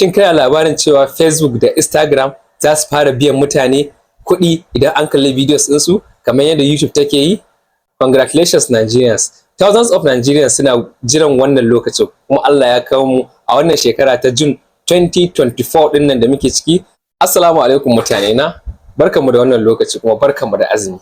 Shin kana labarin cewa Facebook da Instagram za su fara biyan mutane kuɗi idan an kalli videos ɗinsu kamar yadda YouTube take yi? Congratulations, Nigerians! Thousands of Nigerians suna jiran wannan lokacin, kuma Allah ya kawo mu a wannan shekara ta June 2024 ɗin nan da muke ciki. Assalamu alaikum mutane na, barkanmu da wannan lokaci kuma barkanmu da azumi.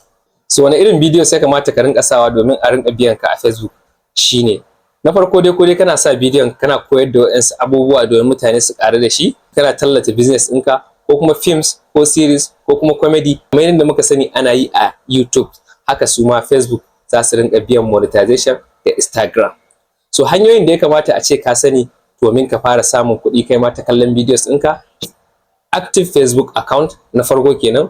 So wani irin videos ya kamata ka rinka sawa domin a rinka biyan ka a Facebook? Shine na farko dai, ko dai kana sa bidiyon kana koyar da waɗansu abubuwa domin mutane su ƙaru da shi, kana tallata business ɗinka, ko kuma films ko series ko kuma comedy, kamar yadda muka sani ana yi a YouTube, haka su ma Facebook za su rinka biyan monetization da Instagram. So hanyoyin da ya kamata a ce ka sani domin ka fara samun kuɗi kai ma ta kallon videos ɗinka: active Facebook account na farko kenan.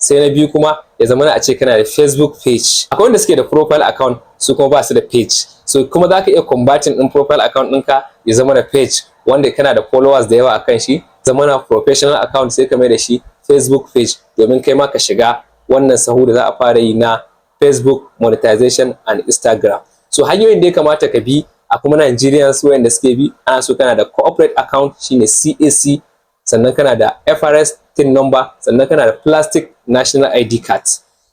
Sai na biyu kuma, ya zama a ce kana da Facebook page. Akwai wanda suke da profile account, su kuma ba su da page. So kuma za ka iya converting ɗin profile account ɗinka ya zama da page wanda kana da followers da yawa akan shi, zama na professional account, sai ka mai da shi Facebook page domin kai ma ka shiga wannan sahu da za a fara yi na Facebook monetization and Instagram. So hanyoyin da ya kamata ka bi a kuma Nigerians wayanda suke bi, ana so kana da corporate account, shine CAC, sannan kana da FRS TIN number, sannan kana da plastic national ID card.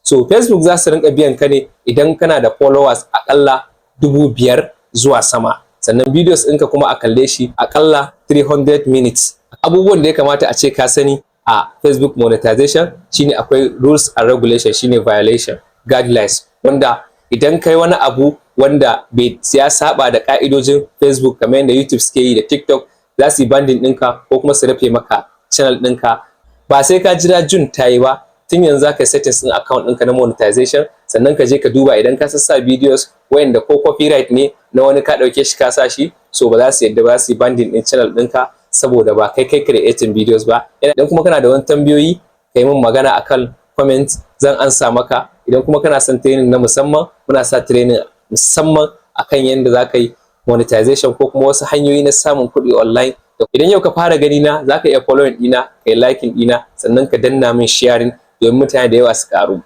So Facebook za su rinka biyan ka ne idan kana da followers akalla 5,000 zuwa sama, sannan videos ɗinka kuma a kalle shi akalla 300 minutes. Abubuwan da ya kamata a ce ka sani a Facebook monetization shine akwai rules and regulation, shine violation guidelines, wanda idan kai wani abu wanda bai ya saba da ka'idojin Facebook, kamar yadda YouTube suke yi da TikTok, za su yi banning ɗinka ko kuma su rufe maka channel ɗinka. Ba sai ka jira June ta yi ba, tun yanzu za ka yi settings ɗin account ɗinka na monetization, sannan ka je ka duba idan ka sassa videos wayanda ko copyright ne na wani ka ɗauke shi ka sa shi, so ba za su yadda ba, su yi banning ɗin channel ɗinka saboda ba kai kai creating videos ba. Idan kuma kana da wani tambayoyi, ka yi min magana akan comment, zan ansa maka. Idan kuma kana son training na musamman, muna sa training musamman akan yadda za ka yi monetization ko kuma wasu hanyoyi na samun kuɗi online. Idan yau ka fara gani na, za ka iya following ɗina, ka yi liking ɗina, sannan ka danna min sharing domin mutane da yawa su ƙaru.